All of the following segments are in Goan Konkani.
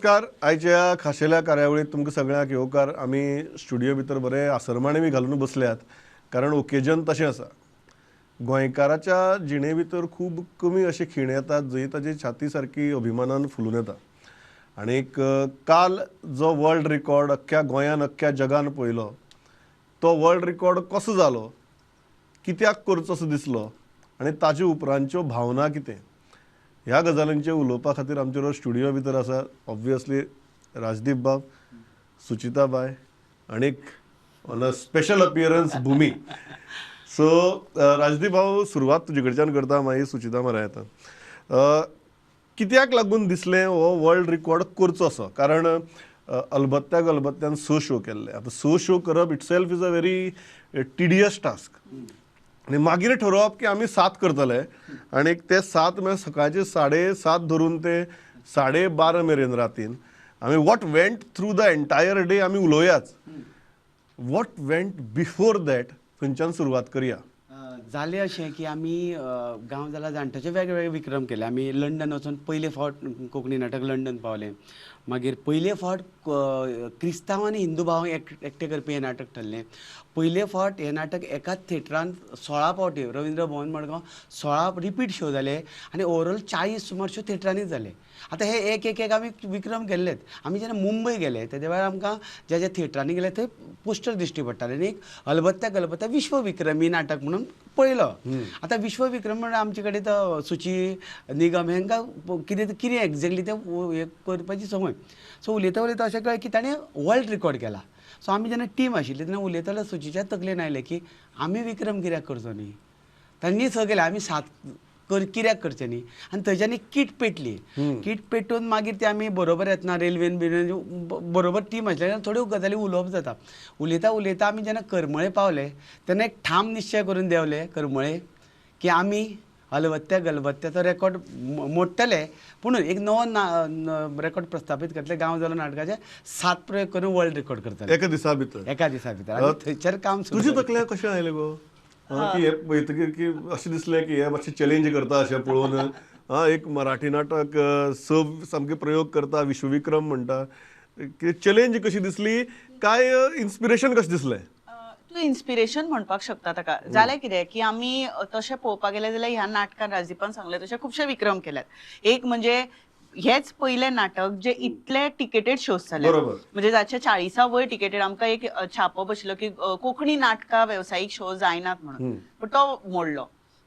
नमस्कार. आयच्या खाशेल्या कार्यावळीत तुमकां सगळ्यांक येवकार. आमी स्टुडियो भितर बरे आसरमाणे बी घालून बसल्यात, कारण ओकेजन तशें आसा. गोंयकाराच्या जिणे भितर खूब कमी अशे खीण येतात जंय ताची छाती सारकी अभिमानान फुलून येता. आनीक काल जो वर्ल्ड रिकॉर्ड अख्ख्या गोंयान अख्ख्या जगान पळयलो, तो वर्ल्ड रिकॉर्ड कसो जालो, कित्याक करचो असो दिसलो आनी ताजे उपरांतच्यो भावना कितें, ह्या गजालींचेर उलोवपा खातीर आमचे बरोबर स्टुडियो भितर आसा ऑब्वियसली राजदीप बाब, सुचिता बाय आनीक on a special appearance Bhumi. So Rajdeep, हांव सुरवात तुजे कडच्यान करता, मागीर सुचिता म्हऱ्या येता. कित्याक लागून दिसलें हो वर्ल्ड रिकॉर्ड करचो असो? कारण अलबत्त्या गलबत्त्यान 6 शो केल्ले. आतां 6 शो करप itself is a very tedious task. आनी मागीर ठरोवप की आमी 7 करतले आनी ते 7 म्हळ्यार सकाळचे 7:30 धरून ते 12:30 मेरेन रातीन आमी what went through the entire day आमी उलोवयाच. What went before that थंयच्यान सुरवात करया. जालें अशें की आमी गांव जाला जाणट्याचे वेगवेगळे विक्रम केले. आमी लंडन वचून पयले फावट कोंकणी नाटक लंडन पावलें. मागीर पयले फावट क्रिस्तांव आनी हिंदू भावांक एकटें करपी हें नाटक ठरलें. पयले फावट हें नाटक एकाच थिएटरान 16 फावटी रविंद्र भवन मडगांव 16 रिपीट शो जाले आनी ओवरऑल 40 सुमार शो थिएटरांनीच जाले. आतां हे एक एक एक आमी विक्रम केल्लेच. आमी जेन्ना मुंबय गेले तेज्या वेळार आमकां ज्या ज्या थिएटरांनी गेले थंय पोस्टर दिश्टी पडटाले आनी एक अलबत्त्या गलबत्त्या विश्वविक्रमी नाटक म्हणून पळयलो. आतां विश्वविक्रम म्हणल्यार आमचे कडेन तो सुची निगम हेंकां कितें कितें एग्जॅक्टली तें हें करपाची संवय. सो उलयता उलयता अशें कळ्ळें की ताणें वर्ल्ड रिकॉर्ड केला. सो आमी जेन्ना टीम आशिल्ली तेन्ना उलयताले सुचीच्या तकलेन आयलें की आमी विक्रम कित्याक करचो न्ही, तांणी 6 केले आमी 7 कित्याक करचें न्ही. आनी थंयच्यान एक कीट पेटली. कीट पेटून मागीर ते आमी बरोबर येतना रेल्वेन बिरेन बरोबर टीम आशिल्ली, थोड्यो गजाली उलोवप जाता. उलयता उलयता आमी जेन्ना करमळे पावले तेन्ना एक ठाम निश्चय करून देंवले करमळे की आमी अलबत्त्या गलबत्त्याचो रेकॉर्ड मोडटले, पूण एक नवो रेकॉर्ड प्रस्थापीत करतले. गांव जालो नाटकाचे 7 प्रयोग करून वर्ल्ड रेकॉर्ड करतले एका दिसा भितर. एका दिसा भितर थंयचर काम. तुजे तकले कशें आयलें गो की हे पळयतकीर की अशें दिसलें की हे मातशें चॅलेंज करता अशें पळोवन, एक मराठी नाटक 6 सामके प्रयोग करता, विश्वविक्रम म्हणटा, चॅलेंज कशी दिसली काय इन्स्पिरेशन कशें दिसलें? तूं इन्स्पिरेशन म्हणपाक शकता ताका. जालें कितें की आमी तशें पळोवपाक गेलें जाल्यार ह्या नाटकान राजदीपान सांगलें तशें खुबशे विक्रम केल्यात. एक म्हणजे हेच पयलें नाटक जे इतले टिकेटेड शोज जाले, म्हणजे जाचे 40 वयर टिकेटेड. आमकां एक छापो बशिल्लो की कोंकणी नाटकां वेवसायीक शो जायनात म्हणून, पूण तो मोडलो.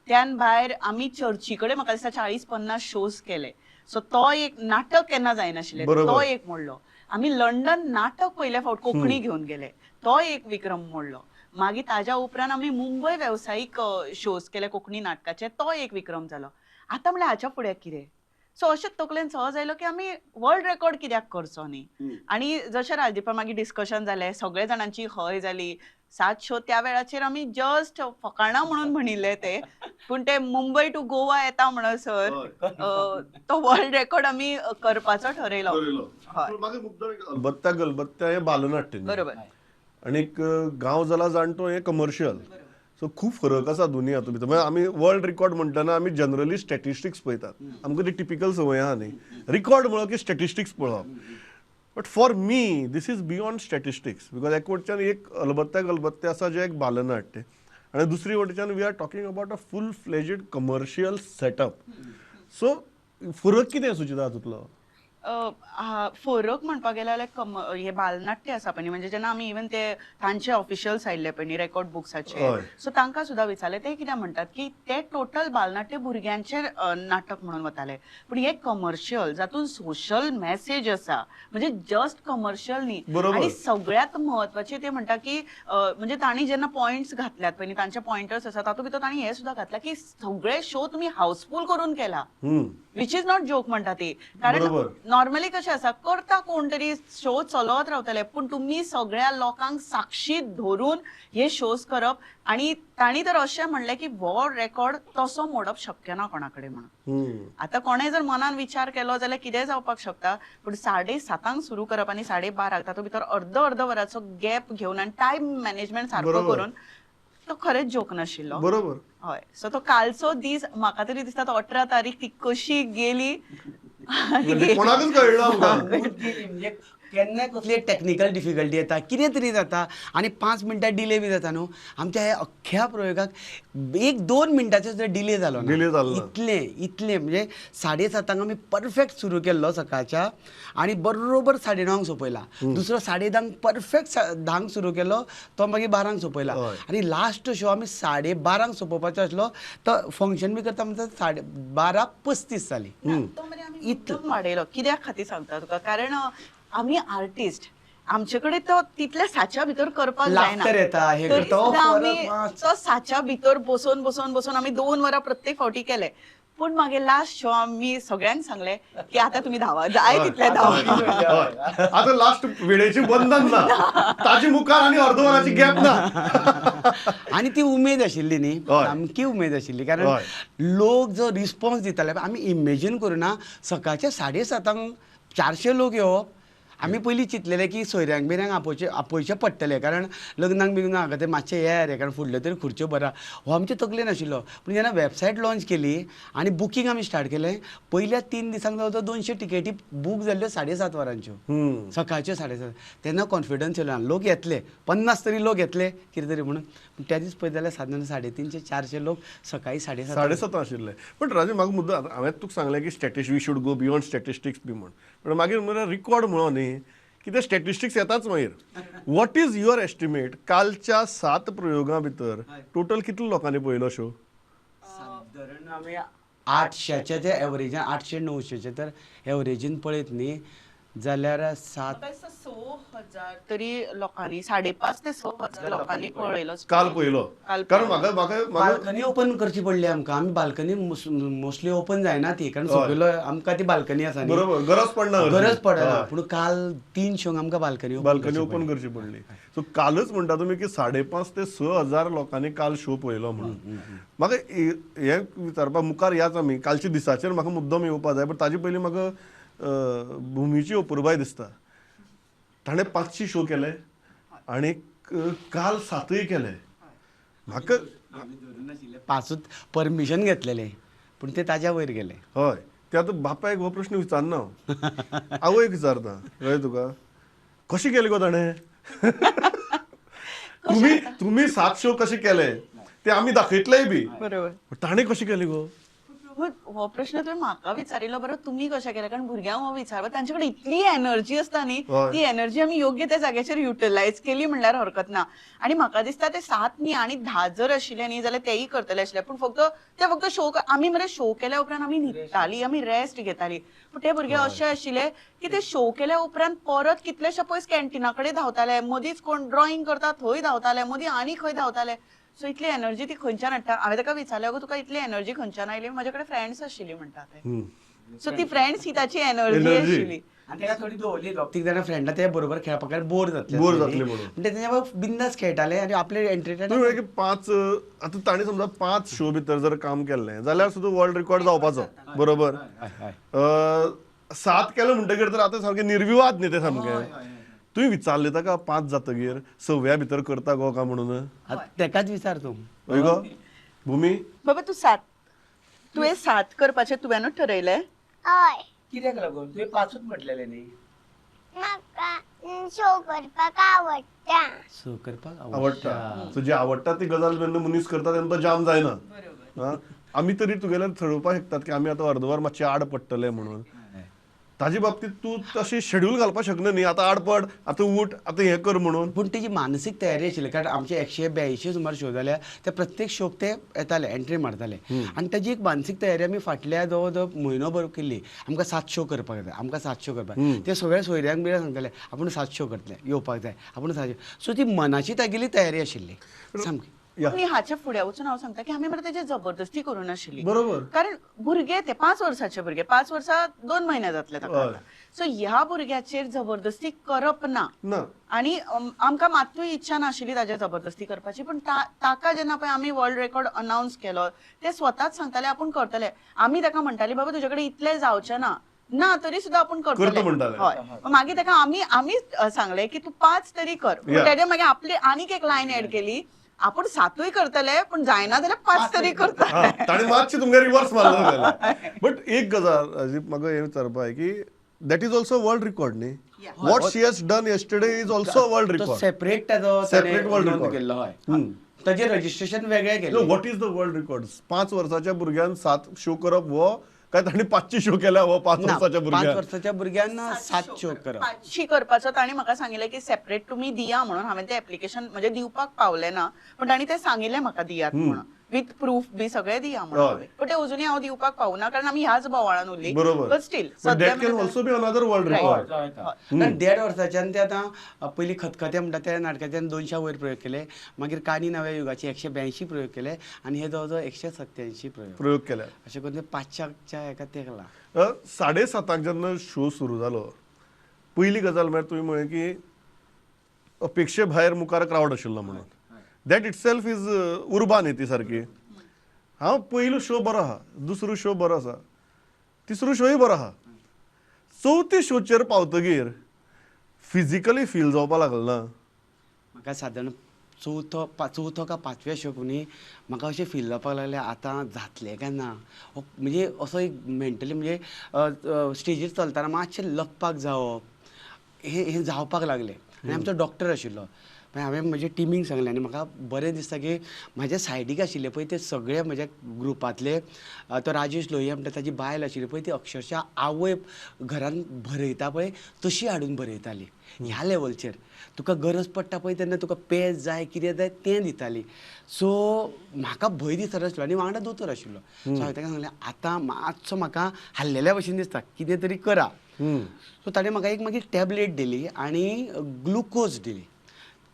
त्यान भायर आमी चर्ची कडेन म्हाका दिसता 40-50 शोज केले. सो तो एक नाटक केन्ना जायनाशिल्लें, तो एक मोडलो. आमी लंडन नाटक पयले फावट कोंकणी घेवन गेले, तो एक विक्रम मोडलो. मागीर ताज्या उपरांत आमी मुंबय वेवसायीक शोज केले कोंकणी नाटकाचे, तो एक विक्रम जालो. आतां म्हणल्यार हाच्या फुडें कितें? सो अशें तकलेन सहज आयलो की आमी वर्ल्ड रेकॉर्ड कित्याक करचो न्ही. आनी जशें राजदीपा मागीर डिस्कशन जालें, सगळे जाणांची हय जाली. 7 शो त्या वेळाचेर आमी जस्ट फकाणां म्हणून म्हणिल्लें ते, पूण ते मुंबय टू गोवा येता म्हणसर तो वर्ल्ड रेकॉर्ड आमी करपाचो ठरयलो. अलबत्त्या गलबत्त्या हें बालनाट्य, बरोबर, आनीक गांव जाला जाणटो हें कमर्शियल. सो खूब फरक आसा दोनी हातूंत भितर. म्हणजे आमी वर्ल्ड रिकॉर्ड म्हणटना आमी जनरली स्टॅटिस्टिक्स पळयतात, आमकां ती टिपिकल संवय आहा न्ही, रिकॉर्ड म्हणलो की स्टॅटिस्टिक्स पळोवप. But for me this is beyond statistics, because एक वटच्यान एक अलबत्त्या गलबत्त्या आसा जें एक बालनाट्य आनी दुसरी वटच्यान we are talking about a full fledged commercial setup. So फरक कितें सुचिता हातूंतलो? फरक म्हणपाक गेल्यार जाल्यार हे बालनाट्य आसा पळय, म्हणजे जेन्ना आमी इवन ते तांचे ऑफिशियल्स आयिल्ले पळय न्ही रेकॉर्ड बुक्साचे, सो तांकां सुद्दां विचारलें, ते कितें म्हणटात की ते टोटल बालनाट्य भुरग्यांचें नाटक म्हणून वताले, पूण हे कमर्शियल जातून सोशल मॅसेज आसा, म्हणजे जस्ट कमर्शियल न्ही. आनी सगळ्यांत म्हत्वाचें ते म्हणटा की म्हणजे तांणी जेन्ना पॉयंट्स घातल्यात पळय न्ही, तांचे पॉयंटर्स आसा तातूंत भितर तांणी हें सुद्दां घातलां की सगळे शो तुमी हाऊसफूल करून केला, which is not joke म्हणटा ती. कारण नॉर्मली कशें आसा, करता कोण तरी शो चलत रावतले, पूण तुमी सगळ्या लोकांक साक्षी धरून हे शोज करप. आनी तांणी तर अशें म्हणलें की हो रेकॉर्ड तसो मोडप शक्य ना कोणा कडेन म्हणून. आतां कोणें जर मनान विचार केलो जाल्यार कितेंय जावपाक शकता, पूण 7:30 सुरू करप आनी 12:30 तातूंत भितर अर्द अर्द वराचो गॅप घेवन आनी टायम मॅनेजमेंट सारको करून, तो खरेंच जोक नाशिल्लो. बरोबर. हय. सो तो कालचो दीस म्हाका तरी दिसता तो 18 तारीख ती कशी गेली म्हणजे कोणाकच कळना आमकां. म्हणजे केन्ना कसली टॅक्निकल डिफिकल्टी येता, कितें तरी जाता आनी 5 मिनटां डिले बी जाता न्हू. आमच्या ह्या अख्ख्या प्रयोगाक 1-2 मिनटाचो सुद्दां डिले जालो ना. डिले जालो ना. इतलें इतलें म्हणजे 7:30 आमी परफेक्ट सुरू केल्लो सकाळच्या आनी बरोबर 9:30 सोंपयला. दुसरो 10:30 परफेक्ट 10 सुरू केलो, तो मागीर 12 सोंपयला. आनी लास्ट शो आमी 12:30 सोंपोवपाचो आसलो, तो फंक्शन बी करता म्हणटा 12:35 जाली. इतलो वाडयलो कित्याक खातीर सांगता तुका, कारण आमी आर्टिस्ट, आमचे कडेन तो तितल्या साच्या भितर करपाक जायना. आमी तो साच्या भितर बसोवन बसोवन बसोवन आमी 2 वरां प्रत्येक फावटी केले. पूण मागीर लास्ट शो आमी सगळ्यांक सांगले की आता तुमी धावा, जाय तितले धावा. आता लास्ट वेळेची बंधन ना, ताजे मुखार आनी अर्द वराची गॅप ना. आनी ती उमेद आशिल्ली न्ही, सामकी उमेद आशिल्ली. कारण लोक जो रिस्पॉन्स दिताले आमी इमेजीन करुना. सकाळच्या 7:30 400 लोक येवप. आमी पयलीं चिंतलेले की सोयऱ्यांक बिऱ्यांक आपोवचें पडटलें, कारण लग्नाक बिग्नाक हांगा ते मातशें ये रे, कारण फुडल्यो तरी खुर्च्यो बरा, हो आमचे तकलेन आशिल्लो. पूण जेन्ना वेबसायट लॉंच केली आनी बुकींग आमी स्टार्ट केलें, पयल्या 3 दिसांक जवळ जवळ 200 टिकेटी बूक जाल्ल्यो 7:30 वरांच्यो, सकाळच्यो 7:30. तेन्ना कॉन्फिडन्स येयलो, लोक येतले, 50 तरी लोक येतले कितें तरी म्हणून. पूण त्या दीस पळयत जाल्यार सादारण 350-400 लोक सकाळीं 7:30 आशिल्ले. पण राजू म्हाका मुद्दो हांवें तुका सांगलें की we should go beyond statistics बी म्हूण, पण मागीर म्हळ्यार रिकॉर्ड म्हणून न्ही की ते स्टॅटिस्टिक्स येताच मागीर. What is your estimate, कालच्या 7 प्रयोगां भितर टोटल कितले लोकांनी पळयलो शो? सादारण आमी 800च्या ते एवरेजान 800-900 तर एवरेजीन पळयत न्ही जाल्यार 6,000 तरी लोकांनी, 5.5 ते 6,000 लोकांनी पळयलो काल पळयलो. कारण म्हाका बाल्कनी ओपन करची पडली आमकां. आमी बाल्कनी मोस्टली ओपन जायना ती, कारण सगळो आमकां ती बाल्कनी आसा, बरोबर, गरज पडना, गरज पडना. पूण काल 3 शोंक आमकां बाल्कनी ओपन करची पडली. सो कालच म्हणटा तुमी की 5.5 ते 6,000 लोकांनी काल शो पळयलो म्हणून. म्हाका हें विचारपा मुखार याच आमी कालच्या दिसाचेर म्हाका मुद्दम येवपा जाय, पण ताजे पयलीं म्हाका भुमीची अपुरबाय दिसता. ताणें 500 शो केले आनी काल 7 केले. म्हाका 5 परमिशन घेतलेले, पूण ते ताज्या वयर गेले. हय, ते आतां बापायक हो प्रश्न विचारना, आवयक विचारता. कळ्ळें तुका कशें केलें गो ताणें? तुमी 7 शो कशे केले ते आमी दाखयतलेय बी, बरोबर, ताणें कशें केलें गो? हो प्रश्न तुवें म्हाका विचारिल्लो बरो, तुमी कशें केलें? कारण भुरग्यांक हो विचारपा, तांचे कडेन इतली एनर्जी आसता न्ही, ती एनर्जी आमी योग्य त्या जाग्याचेर युटिलायज केली म्हणल्यार हरकत ना. आनी म्हाका दिसता ते 7 न्ही आनी 10 जर आशिल्ले न्ही जाल्यार तेय करतले आशिल्ले. पूण फक्त ते फक्त शो, आमी मरे शो केल्या उपरांत आमी न्हिदताली, आमी रेस्ट घेताली. पूण ते भुरगे अशे आशिल्ले की ते शो केल्या उपरांत परत कितलेशे पयस कॅन्टिना कडेन धांवताले, मदींच कोण ड्रॉइंग करता थंय धांवताले, मदीं आनी खंय धांवताले. सो इतली एनर्जी ती खंयच्यान हाडटा? हांवें ताका विचारलें, अगो तुका इतली एनर्जी खंयच्यान आयली? म्हजे कडेन फ्रेंड्स आशिल्ली म्हणटा ते. सो ती फ्रेंड्स ही ताची एनर्जी आशिल्ली. आनी ताका थोडी दवरली, 3 जाणां फ्रेंडां ते बरोबर खेळपाक, कारण बोर जातले, बोर जातले म्हणून ते तेंच्या बरोबर बिंदास खेळटाले आनी आपले एंटरटेन. 5 आतां ताणें समजा 5 शो भितर जर काम केल्लें जाल्यार सुद्दां वर्ल्ड रिकॉर्ड जावपाचो, बरोबर. 7 केलें म्हणटकीर तर आतां सामकें निर्विवाद न्ही तें सामकें. तुवें विचारलें ताका 5 जातकीर 6व्या भितर करता गो काय म्हणून? तेकाच विचार तूं. हय गो भुमी बाबा, तूं 7, तुवें 7 करपाचें तुवेंनूच ठरयलें? हय. कित्याक लागून? तुवें 5 म्हटलेलें न्ही. म्हाका शो करपाक आवडटा. शो करपाक आवडटा. सो जी आवडटा ती गजाल जेन्ना मनीस करता तेन्ना तो जाम जायना. आमी तरी तुगेले ठरोवपाक शकतात की आमी आतां अर्दवर मातशें आड पडटले म्हणून. ताजे बाबतीत तूं तशें शेड्यूल घालपाक शकना न्ही, आतां आड पड, आतां उठ, आतां हें कर म्हणून. पूण तेजी मानसीक तयारी आशिल्ली, कारण आमचे 182 सुमार शो जाल्या, त्या प्रत्येक शोक ते येताले, एंट्री मारताले. आनी ताजी एक मानसीक तयारी आमी फाटल्या जवळ जवळ म्हयनोभर केल्ली. आमकां 7 शो करपाक जाय, आमकां 7 शो करपाक. ते सगळे सोयऱ्यांक बिऱ्यांक सांगताले आपूण 7 शो करतले, येवपाक जाय आपूण 7 शो. सो ती मनाची तागेली तयारी आशिल्ली सामकी. आनी हाच्या फुडें वचून हांव सांगता की आमी मरे तेजे जबरदस्ती करूं नाशिल्ली, बरोबर. कारण भुरगे ते 5 वर्साचे भुरगे, 5 वर्सां 2 म्हयने जातले ताका. सो ह्या भुरग्याचेर जबरदस्ती करप ना, आनी आमकां मात्तूय इच्छा नाशिल्ली ताजेर जबरदस्ती करपाची. पूण ताका जेन्ना पळय आमी वर्ल्ड रेकॉर्ड अनावन्स केलो, ते स्वताच सांगताले आपूण करतले. आमी ताका म्हणटाली बाबा तुजे कडेन इतलें जावचें ना, ना तरी सुद्दां आपूण करतले. हय, मागीर ताका आमी आमी सांगलें की तूं 5 तरी कर. तेजे मागीर आपली आनीक एक लायन एड केली, आपूण सातूय करतले पण जायना जाल्यार 5 तरी करता. ताणें मातशें तुमगे रिवर्स मारलो जाल्यार. बट एक गजाल राजदीप म्हाका हें विचारपा जाय की that is also world record न्ही? What she has done yesterday is also world record. Separate ताजो सेपरेट वर्ल्ड रिकॉर्ड केल्लो. हय, ताजें रजिस्ट्रेशन वेगळें केलें. What is the world record? 5 वर्साच्या भुरग्यान 7 शो करप हो काय तांणी 5 शो केल्या हो? 5 वर्साच्या भुरग्यान 5 वर्साच्या भुरग्यान 7 शो करप. 5 करपाचो तांणी म्हाका सांगिल्लें की सेपरेट तुमी दिया म्हणून. हांवें तें एप्लिकेशन म्हणजे दिवपाक पावलें ना, पण तांणी तें सांगिल्लें म्हाका दियात म्हणून विथ प्रूफ बी सगळें दिया म्हणून. पण ते अजुनूय हांव दिवपाक पावना कारण आमी ह्याच बोवाळान उरली. बरोबर, but still that can also be another world record. कारण 1.5 वर्साच्यान ते आतां पयलीं खतखतें म्हणटा त्या नाटकाच्यान 200 वयर प्रयोग केले, मागीर काणी नव्या युगाचे 182 प्रयोग केले आनी हे जवळ जवळ 187 प्रयोग केले. अशें करून ते 500च्या एका तेंकला. 7:30 जेन्ना शो सुरू जालो, पयली गजाल म्हळ्यार तुवें म्हळें की अपेक्षे भायर मुखार क्रावड आशिल्लो म्हणून. That it self is उर्बा न्ही ती सारकी. हांव पयलो शो बरो आहा, दुसरो शो बरो आसा, तिसरो शोय बरो आहा, चवथ्या शोचेर पावतगीर फिजिकली फील जावपा लागलो ना म्हाका. सादारण चवथो का 5व्या शोक न्ही म्हाका अशें फील जावपाक लागलें आतां जातलें काय ना. म्हणजे असो एक मेंटली म्हणजे स्टेजीर चलतना मातशें लकपाक जावप हें जावपाक लागलें. आनी आमचो डॉक्टर आशिल्लो, मागीर हांवें म्हजे टिमीक सांगलें आनी म्हाका बरें दिसता की म्हाज्या सायडीक आशिल्ले पळय ते सगळे म्हज्या ग्रुपांतले, तो राजेश लोहिया म्हणटा ताजी बायल आशिल्ली पळय ती अक्षरशः आवय घरान भरयता पळय तशी हाडून भरयताली. ह्या लेवलचेर तुका गरज पडटा पळय तेन्ना तुका पेज जाय कितें जाय तें दिताली. सो म्हाका भंय दिसनासलो आनी वांगडा दोतोर आशिल्लो. सो हांवें ताका सांगलें आतां मातसो म्हाका हाल्लेल्या भशेन दिसता, कितें तरी करा. सो ताणें म्हाका एक मागीर टॅबलेट दिली आनी ग्लुकोज दिली.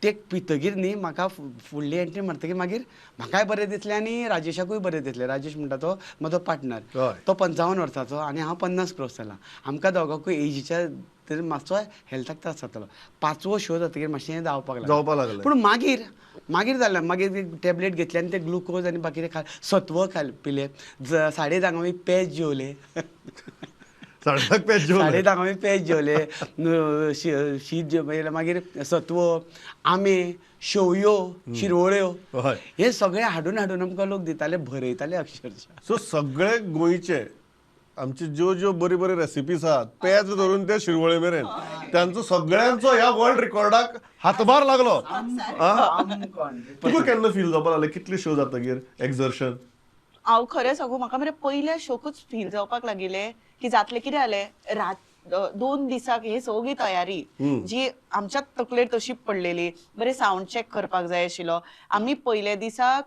ते पितगीर न्ही म्हाका फुडली एंट्री मारतकीर मागीर म्हाकाय बरें दिसलें आनी राजेशाकूय बरें दिसलें. राजेश म्हणटा तो म्हजो पार्टनर, तो 55 वर्साचो आनी हांव 50 क्रॉस जाला. आमकां दोगांकूय एजीच्या तरी मातसो हेल्थाक त्रास जातालो. 5वो शो जातकीर मातशें जावपाक लागलें. पूण मागीर मागीर जालें, मागीर टॅबलेट घेतली आनी ते ग्लुकोज आनी बाकीचे खाल सत्व खाल पिले. 10:30 आमी पेज जेवले, 10:30 आमी पेज जेवले, शीत जेवले, मागीर सत्व, आमे, शेवयो, शिरवळ्यो हे सगळे हाडून हाडून आमकां लोक दिताले, भरयताले अक्षरशः. सो सगळे गोंयचे आमचे ज्यो ज्यो बरी बरी रेसिपीज आहात पेज धरून ते शिरवळे मेरेन तांचो सगळ्यांचो ह्या वर्ल्ड रिकॉर्डाक हातभार लागलो. तुका केन्ना फील जावपाक लागलें कितले शो जातकीर एक्झर्शन? हांव खरें सांगू, म्हाका मरे पयल्या शोकूच फील जावपाक लागिल्लें की जातलें कितें जालें. रात 2 दिसाक हे सगळी तयारी जी आमच्या तकलेर तशी पडलेली, बरें सावंड चॅक करपाक जाय आशिल्लो. आमी पयल्या दिसाक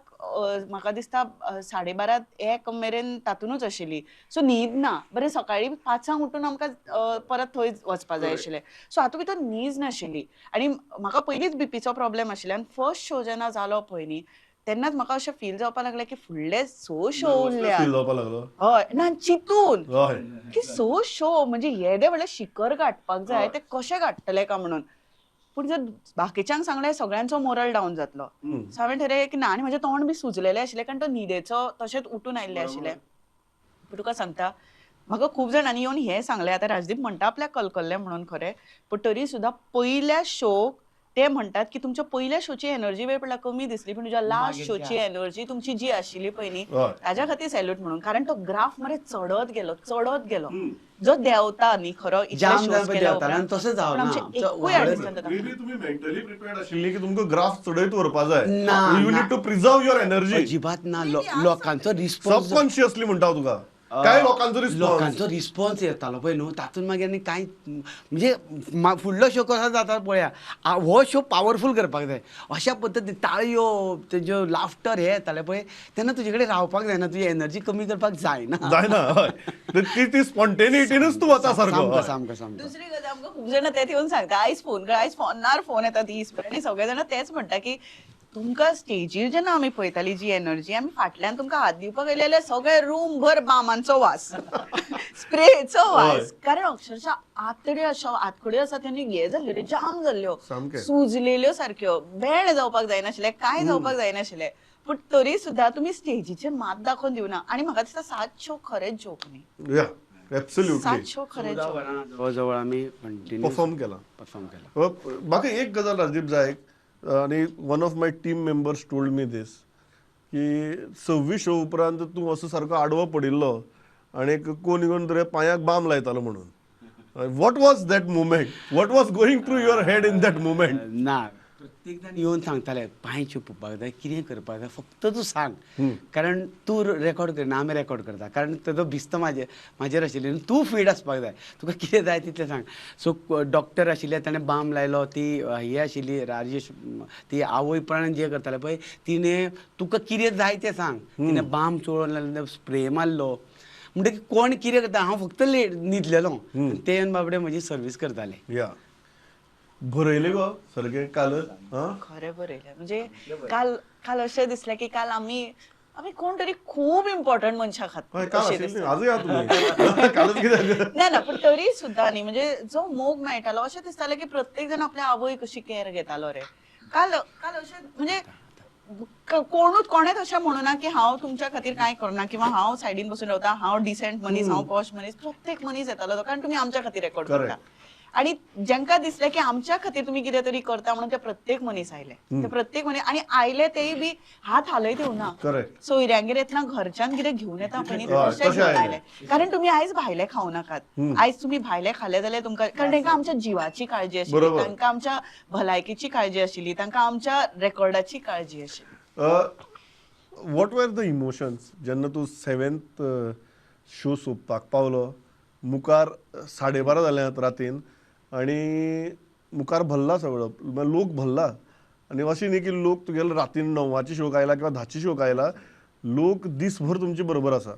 म्हाका दिसता 12:30 1 मेरेन तातूनच आशिल्ली. सो न्हीद ना, बरें सकाळीं 5 उठून आमकां परत थंय वचपा जाय आशिल्लें. सो हातूंत भितर न्हीज नाशिल्ली आनी म्हाका पयलींच बीपीचो प्रॉब्लेम आशिल्लो. आनी फर्स्ट शो जेन्ना जालो पळय न्ही तेन्नाच म्हाका अशें फील जावपाक लागलें की फुडले 6 शो उरल्या. हय ना चिंतून की 6 शो म्हणजे येदे व्हडलें शिखर गांठपाक जाय, ते कशें गांठटले काय म्हणून. पूण जर बाकीच्यांक सांगलें सगळ्यांचो मोरल डावन जातलो. सो हांवें ठरयलें की ना. आनी म्हजें तोंड बी सुजलेलें आशिल्लें कारण तो न्हिदेचो तशेंच उठून आयिल्लें आशिल्लें. पूण तुका सांगता म्हाका खूब जाणांनी येवन हें सांगलें, आतां राजदीप म्हणटा आपल्याक कलकल्लें म्हणून खरें, पूण तरी सुद्दां पयल्या शोक ते म्हणटात की तुमच्या पयल्या शोची एनर्जी वेळ पडला कमी दिसली, पण तुज्या लास्ट शोची एनर्जी तुमची जी आशिल्ली पळय न्ही ताज्या खातीर सॅल्यूट म्हणून. कारण तो ग्राफ मरे चडत गेलो चडत गेलो, जो देंवता न्ही खरो ग्राफ चडयत व्हरपा जाय. You need to preserve your energy. अजिबात ना, लोकांचो रिस्पॉन्स सबकॉन्शियसली म्हणटा तुका काय लोकांचो लोकांचो रिस्पॉन्स येतालो पळय न्हू, तातूंत मागीर आनी कांय म्हणजे फुडलो शो कसो जाता पळया, हो शो पावरफूल करपाक जाय अशा पद्दतीन ताळयो तेज्यो लाफ्टर हे येताले पळय तेन्ना तुजे कडेन रावपाक जायना, तुजी एनर्जी कमी करपाक जायना जायना, ती स्पॉन्टेनिटीनूच तूं वता सारको. सामको सामको. दुसरी गजाल आमकां खूब जाणां तेच येवन सांगता, आयज फोन कर, आयज फोनार फोन येता दीस भर आनी सगळे जाणां तेच म्हणटा की तुमकां स्टेजीर जेन्ना आमी पळयताली जी एनर्जी, आमी फाटल्यान तुमकां हात दिवपाक येयले जाल्यार सगळे रूम भर बामांचो वास, स्प्रेचो वास, कारण अक्षरशः आतड्यो अशो आतकड्यो आसा तेन्ना हे जाल्ल्यो, जाम जाल्ल्यो, सुजलेल्यो सारक्यो, बेळ जावपाक जायनाशिल्लें, कांय जावपाक जायनाशिल्लें, पूण तरी सुद्दां तुमी स्टेजीचेर मात दाखोवन दिवना. आनी म्हाका दिसता 7 शो खरेंच जोक न्ही. एब्सोल्युटली. 7 शो खरेंच जवळ जवळ आमी परफॉर्म केला परफॉर्म केला. म्हाका एक गजाल राजदीप जाय, आनी one of my team members told me this की 26 शो उपरांत तूं असो सारको आडवो पडिल्लो आनी कोण येवन तुज्या पांयाक बाम लायतालो म्हणून. What was that moment? What was going through your head in that moment? ना, प्रत्येक जाण येवन सांगताले पांय चेपुपाक जाय, कितें करपाक जाय, फक्त तूं सांग, कारण तूं रेकॉर्ड करना, आमी रेकॉर्ड करता, कारण तेजो भिस्त म्हाजेर आशिल्ली, तूं फीट आसपाक जाय, तुका कितें जाय तितलें सांग. सो डॉक्टर आशिल्ले, ताणें बाम लायलो, ती ही आशिल्ली राजेश, ती आवय प्राण जे करताले पळय, तिणें तुका कितें जाय तें सांग, तिणें बाम चोळून लायलो, स्प्रे मारलो. म्हणटकीर कोण कितें करता, हांव फक्त लेट न्हिदलेलो, ते येवन बाबडे म्हजी सर्वीस करताले. या बरयलें गो सारकें काल? खरें बरयलें. म्हणजे काल काल अशें दिसलें की काल आमी आमी कोण तरी खूब इम्पॉर्टंट मनशां खातीर. ना ना, पण तरी सुद्दां न्ही, म्हणजे जो मोग मेळटालो अशें दिसतालें की प्रत्येक जाण आपल्या आवय कशी केअर घेतालो रे. काल काल अशें म्हणजे कोणूच कोणेच अशें म्हणूना की हांव तुमच्या खातीर कांय करना किंवा हांव सायडीन बसून रावता, हांव डिसेंट मनीस, हांव पॉश मनीस. प्रत्येक मनीस येतालो तो, कारण तुमी आमच्या खातीर रेकॉर्ड करता. आणि ज्यांका दिसलें की आमच्या खातीर तुमी कितें तरी करता म्हणून ते प्रत्येक मनीस आयले, ते प्रत्येक मनीस आनी आयले तेय बी हात हालयत येवना, सोयऱ्यांगेर येतना घरच्यान कितें घेवन येता पळय तशें घेवन आयले, कारण तुमी आयज भायले खावं नाकात, आयज तुमी भायले खाले जाल्यार तुमकां, कारण तांकां आमच्या जिवाची काळजी आशिल्ली, तांकां आमच्या भलायकेची काळजी आशिल्ली, तांकां आमच्या रेकॉर्डाची काळजी आशिल्ली. What were the emotions जेन्ना तूं 7th show सोंपपाक पावलो, मुखार 12:30 जाल्यात रातीन आनी मुखार भरला सगळो, लोक भरला, आनी अशें न्ही की लोक तुगेले रातीन 9वाची शोक आयला किंवा 10ची शोक आयला, लोक दीसभर तुमचे बरोबर आसा.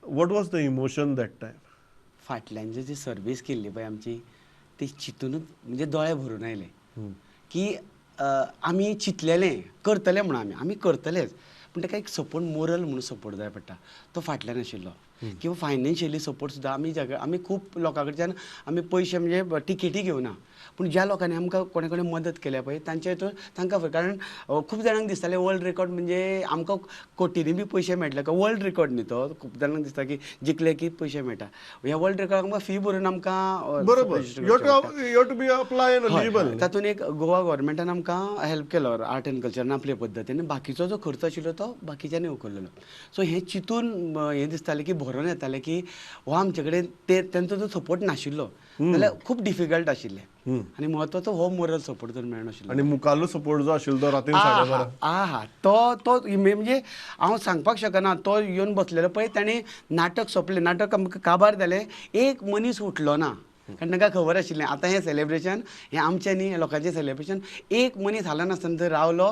What was the emotion that time? फाटल्यान जी सर्वीस केल्ली पळय आमची, ती चिंतूनच म्हणजे दोळे भरून आयले की आमी चिंतलेलें करतले म्हणून, आमी करतलेच, पूण ताका एक सपोर्ट, मोरल म्हणून सपोर्ट जाय पडटा, तो फाटल्यान आशिल्लो. किंवा फायनान्शियली सपोर्ट सुद्दां आमी आमी खूब लोकां कडच्यान आमी पयशे म्हणजे टिकेटी घेवना, पूण ज्या लोकांनी आमकां कोणे कोणे मदत केल्या पळय तांच्या हितून तांकां, कारण खूब जाणांक दिसतालें वर्ल्ड रेकॉर्ड म्हणजे आमकां कोटींनी बी पयशे मेळटले, वर्ल्ड रेकॉर्ड न्ही तो, खूब जाणांक दिसता की जिखले की पयशे मेळटा, ह्या वर्ल्ड रेकॉर्ड आमकां फी भरून आमकां तातूंत एक गोवा गव्हर्मेंटान आमकां हेल्प केलो आर्ट एंड कल्चरान आपले पद्दतीन, बाकीचो जो खर्च आशिल्लो तो बाकीच्यांनी उखल्लेलो. सो हें चिंतून हें दिसतालें की भरोन येतालें की हो आमचे कडेन ते तेंचो जो सपोर्ट नाशिल्लो जाल्यार खूब डिफिकल्ट आशिल्लें, आनी म्हत्वाचो हो मोरल सपोर्ट जर मेळनाशिल्लो, आनी मुखारलो सपोर्ट जो आशिल्लो तो रातीन 12:30, आहा तो तो म्हणजे हांव सांगपाक शकना, तो येवन बसलेलो पळय, ताणें नाटक सोंपलें, नाटक आमकां काबार जालें, एक मनीस उठलो ना, कारण तांकां खबर आशिल्लें आतां हें सेलेब्रेशन हें आमचें न्ही, लोकांचें सेलेब्रेशन. एक मनीस हालनासतना थंय रावलो,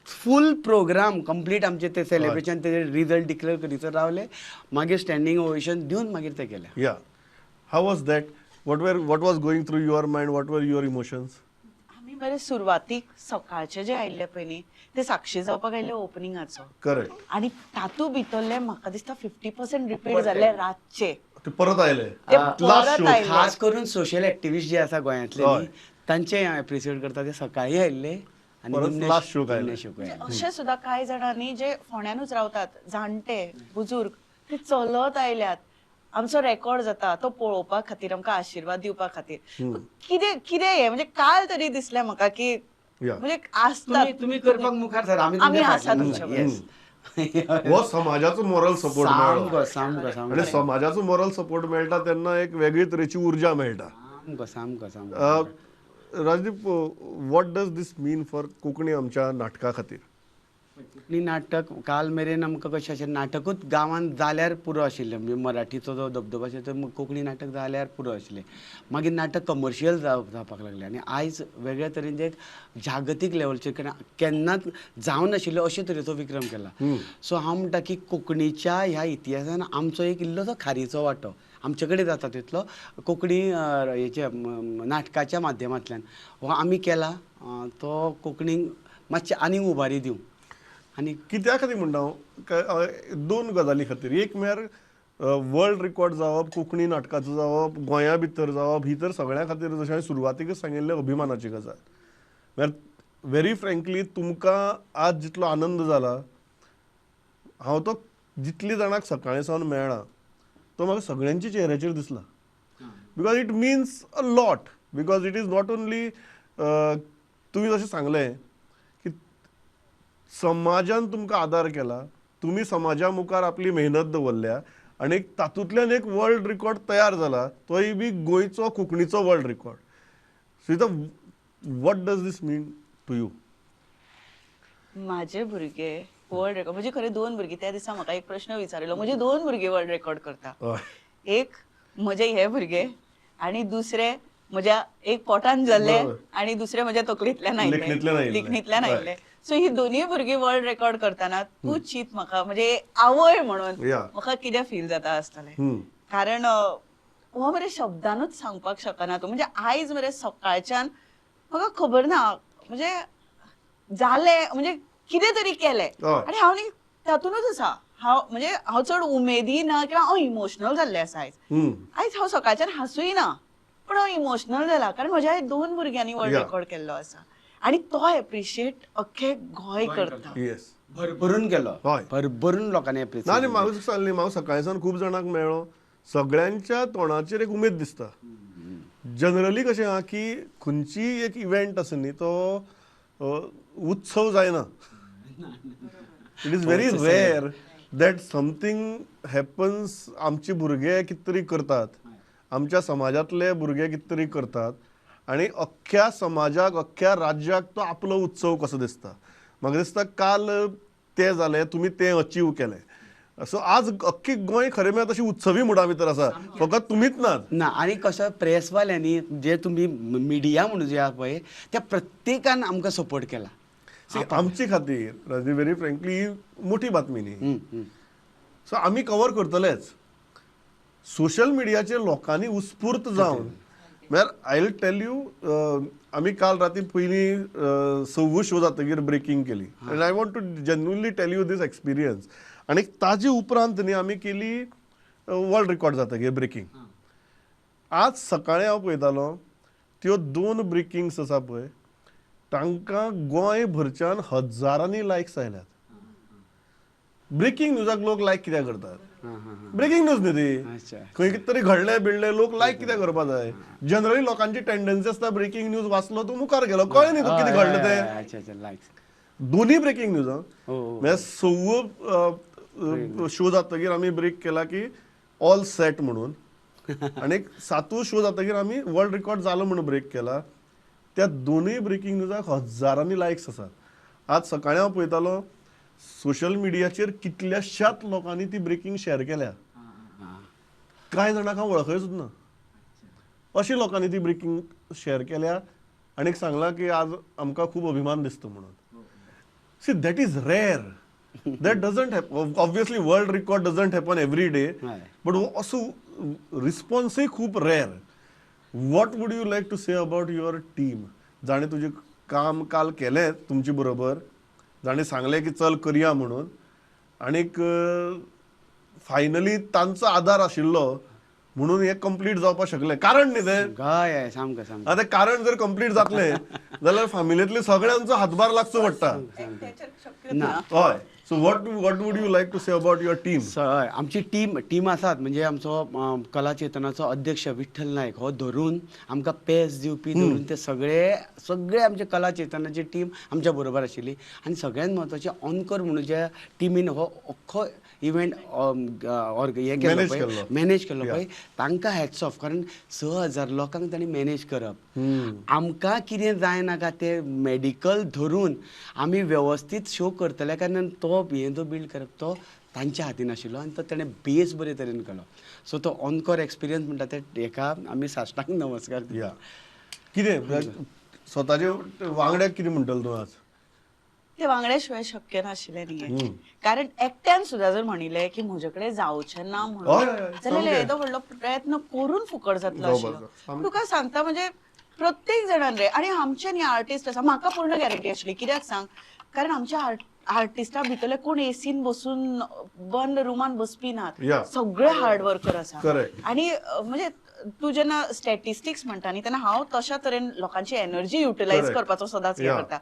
फूल प्रोग्राम कंप्लीट आमचें तें सेलेब्रेशन, तेजें रिजल्ट डिक्लेअर करीसर रावले, मागीर स्टँडींग ओवेशन दिवन मागीर तें केलें. Yeah, how was that? What was going through your mind? What were your emotions? आमी बरे सुरवातीक सकाळचे जे आयिल्ले पळय न्ही, ते साक्षी जावपाक आयिल्ले ओपनिंगाचो. करेक्ट. आनी तातूंत भितरले म्हाका दिसता 50% रिपीट जाल्ले रातचे, ते परत आयले. खास करून सोशल एक्टिविस्ट जे आसा गोंयांतले तांचे हांव एप्रिशिएट करता, ते सकाळी आयिल्ले आनी लास्ट शो आयले. अशें सुद्दां कांय जाणांनी जे फोंड्यानूच रावतात, जाणटे बुजुर्ग, ते चलत आयल्यात, आमचो रेकॉर्ड जाता तो पळोवपा खातीर, आमकां आशिर्वाद दिवपा खातीर. कितें कितें हें म्हणजे काल तरी दिसलें म्हाका की म्हणजे आसता तुमी करपाक मुखार सर, आमी आसा तुमच्या. हो समाजाचो मोरल सपोर्ट मेळ्ळो, सामको, आनी समाजाचो मोरल सपोर्ट मेळटा तेन्ना एक वेगळी तरेची उर्जा मेळटा. सामको सामको सामको. Rajdeep, what does this mean for Konkani आमच्या नाटका खातीर? कोंकणी नाटक काल मेरेन आमकां कशें अशें नाटकूच गांवांत जाल्यार पुरो आशिल्लें, म्हणजे मराठीचो जो धबधबो आशिल्लो तो कोंकणी नाटक जाल्यार पुरो आशिल्लें, मागीर नाटक कमर्शियल जावपाक लागलें, आनी आयज वेगळ्या तरेन जे जागतीक लेवलचेर केन्नाच जावनाशिल्ले अशे तरेचो विक्रम केला. सो हांव म्हणटा की कोंकणीच्या ह्या इतिहासान आमचो एक इल्लोसो खारीचो वांटो आमचे कडेन जाता तितलो कोंकणी हेच्या नाटकाच्या माध्यमांतल्यान हो आमी केला, तो कोंकणीक मातशें आनीक उबारी दिवं. आनी कित्या खातीर म्हणटा हांव, दोन गजाली खातीर. एक म्हळ्यार वर्ल्ड रेकॉर्ड जावप, कोंकणी नाटकाचो जावप, गोंया भितर जावप, ही तर सगळ्यां खातीर जशें हांवें सुरवातीकच सांगिल्लें अभिमानाची गजाल. म्हळ्यार व्हेरी फ्रेंकली तुमकां आज जितलो आनंद जाला, हांव तो जितली जाणांक सकाळीं सावन मेळ्ळा तो म्हाका सगळ्यांच्या चेहऱ्याचेर दिसला. Because it means a lot, because it is not only तुमी जशें सांगलें समाजान तुमकां आदार केला, तुमी समाजा मुखार आपली मेहनत दवरल्या आनी तातूंतल्यान एक वर्ल्ड रिकॉर्ड तयार जाला, तोय बी गोंयचो कोंकणीचो world record. Sweta, what does this mean to you? माझे भुरगे वर्ल्ड रेकॉर्ड, म्हणजे खरे दोन भुरगीं, त्या दिसा म्हाका एक प्रश्न विचारिल्लो, म्हजे दोन भुरगे वर्ल्ड रेकॉर्ड करता. एक म्हजे हे भुरगे आनी दुसरे म्हज्या एक पोटान जाल्ले आनी दुसरे म्हज्या तकलेंतल्यान आयिल्ले, लिखणींतल्यान आयिल्ले. सो ही दोनूय भुरगीं वर्ल्ड रेकॉर्ड करतना तूं चीत म्हाका म्हणजे आवय म्हणून म्हाका कितें फील जाता आसतलें. कारण हो मरे शब्दानूच सांगपाक शकना तूं. म्हणजे आयज मरे सकाळच्यान म्हाका खबर ना म्हणजे जालें, म्हणजे कितें तरी केलें आनी हांव न्ही तातूंतच आसा. हांव म्हणजे हांव चड उमेदी ना किंवा हांव इमोशनल जाल्लें आसा आयज. आयज हांव सकाळच्यान हांसूय ना, पण हांव इमोशनल जाला कारण म्हज्या दोन भुरग्यांनी वर्ल्ड रेकॉर्ड केल्लो आसा आनी तो एप्रिशिएट अख्खे गोंय करता. भरभरून केलो, भरभरून लोकांनी एप्रिशिएट. ना म्हाका सांगलें, म्हाका सकाळी सावन खूब जाणांक मेळ्ळो, सगळ्यांच्या तोंडाचेर एक उमेद दिसता. जनरली कशें आहा की खंयचीय एक इव्हेंट आसा न्ही तो उत्सव जायना. It is very rare that something happens. आमचे भुरगे कितें तरी करतात, आमच्या समाजांतले भुरगे कितें तरी करतात आनी अख्ख्या समाजाक, अख्ख्या राज्याक तो आपलो उत्सव कसो दिसता. म्हाका दिसता काल तें जालें, तुमी तें अचीव केलें. सो आज अख्खी गोंय खरें म्हळ्यार तशी उत्सवी मुडा भितर आसा, फकत तुमीच नात. ना आनी कसो प्रेसवाल्यांनी जे तुमी मिडिया म्हणून जे आहा पळय त्या प्रत्येकान आमकां सपोर्ट केला. आमचे खातीर राजदीप, व्हेरी फ्रँकली ही मोठी बातमी न्ही, सो आमी कवर करतलेच. सोशल मिडियाचेर लोकांनी उत्स्फूर्त जावन, म्हळ्यार I will tell you, आमी काल राती पयलीं सव्वो शो जातकीर ब्रेकींग केली and I want to genuinely tell you this experience. आनी ताजे उपरांत न्ही आमी केली वर्ल्ड रिकॉर्ड जातकीर ब्रेकींग. आज सकाळीं हांव पळयतालो त्यो दोन ब्रेकिंग्स आसा पळय, तांकां गोंय भरच्यान हजारांनी लायक्स आयल्यात. ब्रेकींग न्यूजाक लोक लायक कित्याक करतात? ब्रेकींग न्यूज न्ही ती, खंय कितें तरी घडलें बिडलें लोक लायक कित्याक करपा जाय? जनरली लोकांची टेंडन्सी आसता ब्रेकींग न्यूज वाचलो तूं मुखार गेलो, कळ्ळें न्ही तुका कितें घडलें तें. दोनूय ब्रेकींग न्यूज म्हळ्यार सव्वो शो जातकीर आमी ब्रेक केला की ऑल सेट म्हणून, आनी सातूय शो जातकीर आमी वर्ल्ड रिकॉर्ड जालो म्हणून ब्रेक केला. त्या दोनूय ब्रेकींग न्यूजाक हजारांनी लायक्स आसात. आज सकाळीं हांव पळयतालो सोशल मिडियाचेर कितल्याशाच लोकांनी ती ब्रेकींग शेअर केल्या, कांय जाणांक हांव वळखय सुद्दां ना, अशी लोकांनी ती ब्रेकींग शेअर केल्या आनी सांगलां की आज आमकां खूब अभिमान दिसता म्हणून. See, that is rare, that doesn't happen. Obviously world record doesn't happen every day, but असो रिस्पॉन्सूय खूब rare. What would you like to say about your team, जाणें तुजें काम काल केलें तुमचे बरोबर, जाणें सांगलें की चल करया म्हणून, आनीक फायनली तांचो आदार आशिल्लो म्हणून हें कंप्लीट जावपाक शकलें? कारण न्ही तें, हय सामकें सामकें. आतां कारण जर कंप्लीट जातलें जाल्यार फॅमिलींतले सगळ्यांचो हातभार लागचो पडटा. हय, so what would you like to say about your team? हय, आमची टीम आसात. म्हणजे आमचो कला चेतनाचो अध्यक्ष विठ्ठल नायक हो धरून आमकां पेस दिवपी धरून ते सगळे सगळे आमचे कला चेतनाची टीम आमच्या बरोबर आशिल्ली. आनी सगळ्यांत म्हत्वाचें ऑनकोर म्हणून ज्या टिमीन हो अख्खो इव्हेंट हें केलो पळय, मॅनेज केलो पळय, तांकां हॅट्स ऑफ. कारण 6000 लोकांक तांणी मॅनेज करप, आमकां कितें जायनाका तें मॅडिकल धरून आमी वेवस्थीत शो करतले, कारण तो हें जो बिल्ड करप तो तांच्या हातीन आशिल्लो आनी तो ताणें बेस बरे तरेन केलो. सो तो ऑनकोर एक्सपिरियन्स म्हणटा ते हेका आमी साश्टांग नमस्कार दिता. कितें स्वताचे वांगड्याक कितें म्हणटलो तूं आज? ते वांगड्या शिवाय शक्य नाशिल्लें न्ही, कारण एकट्यान सुद्दां जर म्हणिल्लें की म्हजे कडेन जावचें ना म्हणून जाल्यार येदो व्हडलो प्रयत्न करून फुकट जातलो आशिल्लो. तुका सांगता म्हणजे प्रत्येक जाणान रे, आनी आमचे न्ही आर्टिस्ट आसा, म्हाका पूर्ण गॅरंटी आशिल्ली. कित्याक सांग, कारण आमच्या आर्टिस्टा भितरले कोण एसीन बसून बंद रुमान बसपी नात, सगळे हार्ड वर्कर आसा. आनी म्हणजे तूं जेन्ना स्टॅटिस्टिक्स म्हणटा न्ही तेन्ना हांव तशा तरेन लोकांची एनर्जी युटिलायज करपाचो सदांच हें करता.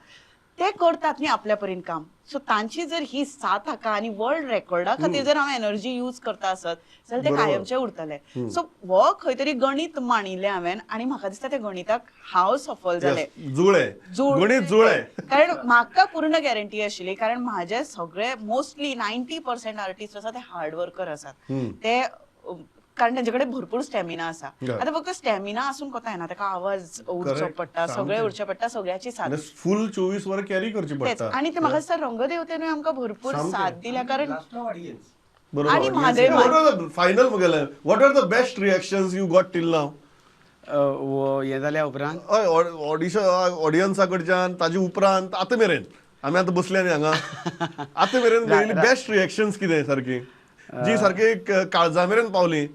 ते करतात न्ही आपल्या परीन काम. सो तांची जर ही साथ हाका आनी वर्ल्ड रेकॉर्डा खातीर जर हांव एनर्जी यूज करता आसत जाल्यार ते कायमचे उरतले. सो हो खंय तरी गणीत मांडिल्लें हांवें आनी म्हाका दिसता त्या गणिताक हांव सफल जालें. जुळे गणीत जुळे, कारण म्हाका पूर्ण गॅरंटी आशिल्ली, कारण म्हाजे सगळे मोस्टली 90% आर्टिस्ट आसा ते हार्ड वर्कर आसात, ते कारण तेंचे कडेन भरपूर स्टॅमिना आसा. आतां फक्त स्टॅमिना आसून कोता येना, ताका आवाज उरचो पडटा, सगळे उरचे पडटा, सगळ्याची साथ फुल 24 वरां कॅरी करची पडटा. आनी ते म्हाका दिसता रंगदेवतेनूय आमकां भरपूर साथ दिल्या, कारण आनी म्हादय फायनल मुगेलें what are the best reactions you got till now? हें जाल्या उपरांत हय, ऑडिशन ऑडियन्सा कडच्यान ताजे उपरांत आतां मेरेन आमी आतां बसले न्ही हांगा, आतां मेरेन मेळिल्ली बेस्ट रिएक्शन्स कितें सारकी जी सारकी काळजा मेरेन पावली?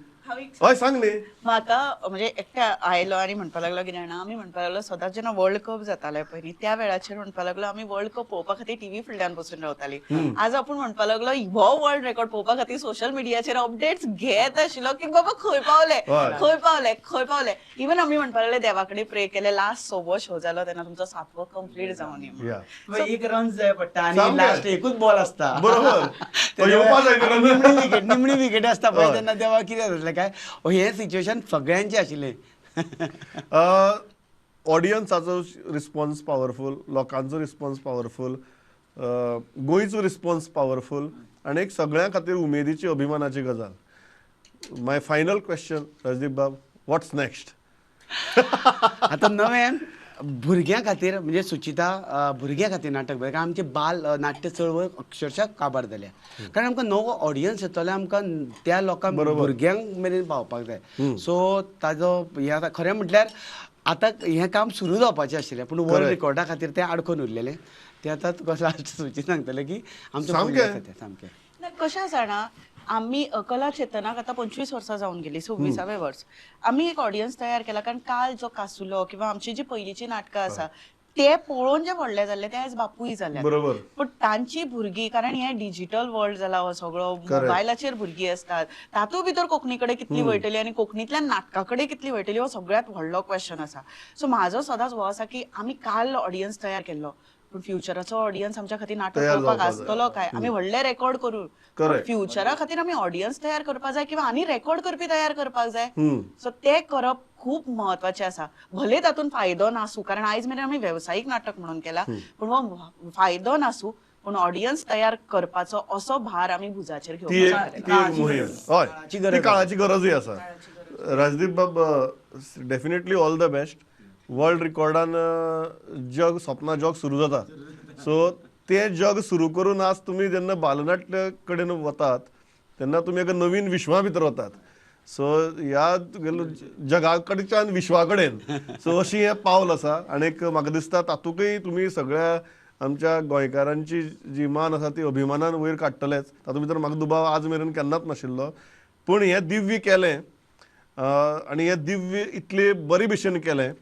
हय सांग न्ही. म्हाका म्हणजे एकट्या आयलो आनी म्हणपाक लागलो कितें जाणा, आमी म्हणपाक लागलो सदांच जेन्ना वर्ल्ड कप जाताले पयलीं त्या वेळाचेर म्हणपाक लागलो आमी वर्ल्ड कप पळोवपा खातीर टीव्ही फुडल्यान बसून रावताली. आज आपूण म्हणपाक लागलो हो वर्ल्ड रेकॉर्ड पळोवपा खातीर सोशल मिडियाचेर अपडेट्स घेत आशिल्लो की बाबा खंय पावले, खंय पावले, खंय पावले. इवन आमी म्हणपाक लागले देवा कडेन प्रे केले लास्ट 6वो शो जालो तेन्ना तुमचो 7वो कंप्लीट जावन एक रन जाय पडटा आनी लास्ट एकूच बॉल आसता, बरोबर निमणी विकेट आसता पळय तेन्ना देवा कितें जातलें काय, हें सिच्युएशन सगळ्यांचे आशिल्लें. ऑडियन्साचो रिस्पॉन्स पावरफूल, लोकांचो रिस्पॉन्स पावरफूल, गोंयचो रिस्पॉन्स पावरफूल, आनी एक सगळ्यां खातीर उमेदीची अभिमानाची गजाल. माय फायनल क्वेश्चन राजदीप बाब, व्हॉट्स नेक्स्ट? आतां नवें भुरग्यां खातीर म्हणजे सुचिता भुरग्यां खातीर नाटक बरयता, कारण आमचे बाल नाट्य चळवळ अक्षरशः काबार जाल्या, कारण आमकां नवो ऑडियन्स येतलो, आमकां त्या लोकांक भुरग्यांक मेरेन पावपाक जाय. सो ताजो हें आतां खरें म्हटल्यार आतां हें काम सुरू जावपाचें आशिल्लें, पूण वर्ल्ड रेकॉर्डा खातीर तें आडखून उरलेलें. तें आतां तुका लास्ट सुची सांगतलें की आमचें सामकें ना. कशें जाणा, आमी कला चेतनाक आतां 25 वर्सां जावन गेली, 26वें वर्स आमी एक ऑडियन्स तयार केला, कारण काल जो कासुलो किंवा आमची जी पयलींची नाटकां आसा ते पळोवन जे व्हडले जाल्ले ते आयज बापूय जाले, पूण तांची भुरगीं, कारण हें डिजिटल वर्ल्ड जाला हो सगळो, मोबायलाचेर भुरगीं आसतात, तातूंत भितर कोंकणी कडेन कितली वयतली आनी कोंकणींतल्यान नाटका कडेन कितली वयतली हो सगळ्यांत व्हडलो क्वेश्चन आसा. सो म्हाजो सदांच हो आसा की आमी काल ऑडियन्स तयार केल्लो, पूण फ्युचराचो ऑडियन्स आमच्या खातीर नाटक करपाक आसतलो काय? आमी व्हडले रेकॉर्ड करू, फ्युचरा खातीर आमी ऑडियन्स तयार करपाक जाय किंवा आनी रेकॉर्ड करपी तयार करपाक जाय. सो ते करप खूब म्हत्वाचें आसा, भले तातूंत फायदो नासूं, कारण आयज मेरेन आमी वेवसायीक नाटक म्हणून केला, पूण हो फायदो नासूं, पूण ऑडियन्स तयार करपाचो असो भार आमी भुजाचेर घेवपाक काळाची गरजूय आसा. राजदीप बाब, definitely all the best. World रेकॉर्डान जग सपना जग सुरू जाता, सो तें जग सुरू करून आज तुमी जेन्ना बालनाट्य कडेन वतात तेन्ना तुमी एका नवीन विश्वा भितर वतात. सो ह्या जगा कडच्यान विश्वा कडेन सो अशी हें पावल आसा, आनी एक म्हाका दिसता तातूंतय तुमी सगळ्या आमच्या गोंयकारांची जी मान आसा ती अभिमानान वयर काडटलेच, तातूंत भितर म्हाका दुबाव आज मेरेन केन्नाच नाशिल्लो. पूण हें दिव्य केलें आनी हें दिव्य इतले बरे भशेन केलें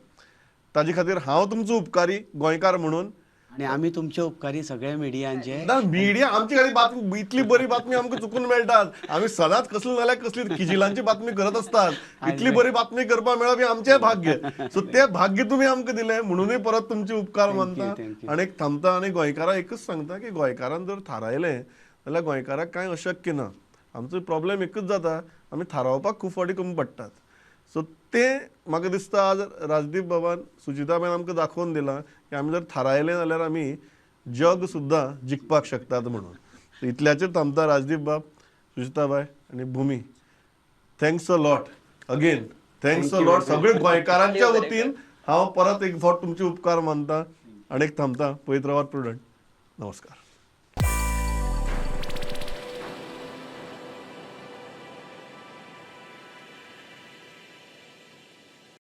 ताजे खातीर हांव तुमचो उपकारी गोंयकार म्हणून, आनी आमी तुमचे उपकारी सगळे मिडियांचे. ना, मिडिया आमची खातीर बातमी इतली बरी बातमी आमकां चुकून मेळटात, आमी सदांच कसली नाल्यार कसली किजिलांची बातमी करत आसतात, इतली बरी बातमी करपाक मेळप हें आमचें भाग्य. सो तें भाग्य तुमी आमकां दिलें म्हणूनय परत तुमचे उपकार मानता आनी एक थांबता. आनी गोंयकारांक एकूच सांगता की गोंयकारान जर थारायलें जाल्यार गोंयकाराक कांय अशक्य ना. आमचो प्रॉब्लेम एकूच जाता, आमी थारावपाक खूब फावटी कमी पडटात. सो तें म्हाका दिसता आज राजदीप बाबान सुचिताबायन आमकां दाखोवन दिलां की आमी जर थारायलें जाल्यार आमी जग सुद्दां जिखपाक शकतात म्हणून. इतल्याचेर थांबता राजदीप बाब, सुचिताबाय आनी Bhumi. Thanks a lot again, thanks a lot. सगळे गोंयकारांच्या वतीन हांव परत एक फावट तुमचे उपकार मानता आनी एक थांबता. पळयत रावात प्रुडंट. नमस्कार.